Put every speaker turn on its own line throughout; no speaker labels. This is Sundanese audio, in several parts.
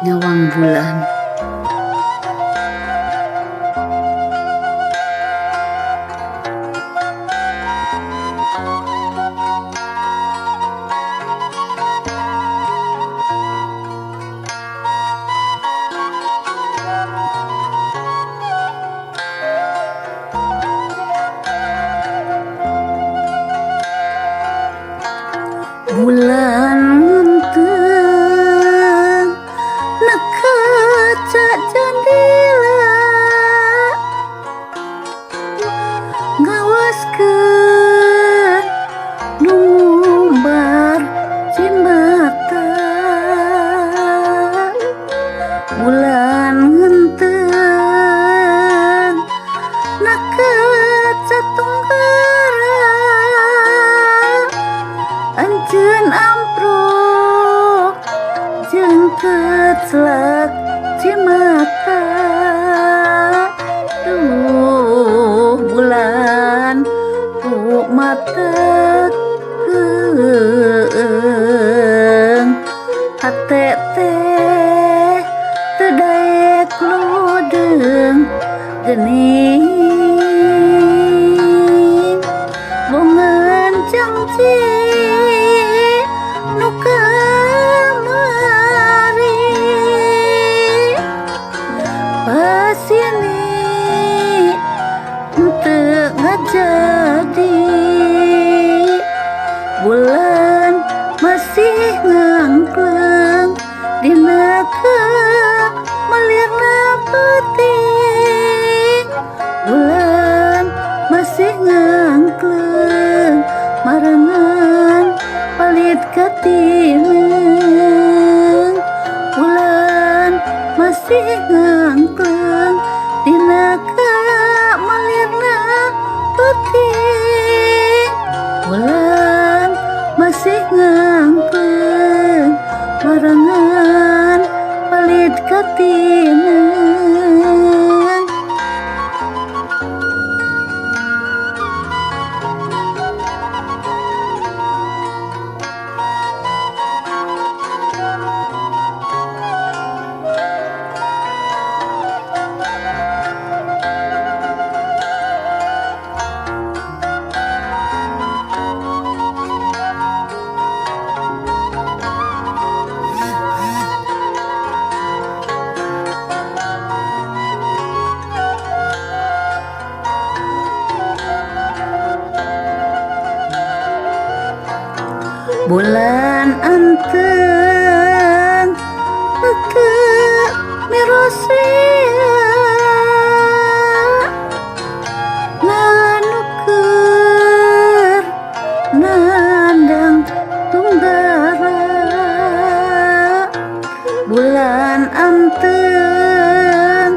Nyawang bulan. Bulan ngenteng nekaca jandela, ngawaskeun nu ngumbar cimata. Bulan ngenteng nakaca tunggara, anjeun amprok jeung kecelak cimata. Duh bulan ku mata keung, hate teh teu daek ludeung geuning. Bongan jangji nu kamari, pasini teu ngajadi. Bulan masih ngangkleng dina kamelirna peuting. Bulan masih ngangkleng marengan palid katineng. Bulan masih ngangkleng dina kamelirna peuting. Bulan masih ngangkleng marengan palid katineng. Bulan anteng teu mirosia, nu keur nandang tunggara. Bulan anteng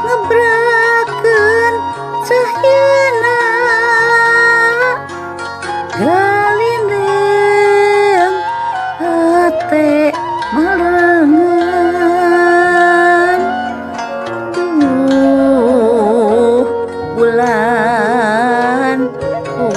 ngebrakeun cahyana, galindeng hate marengan. Duh bulan ku.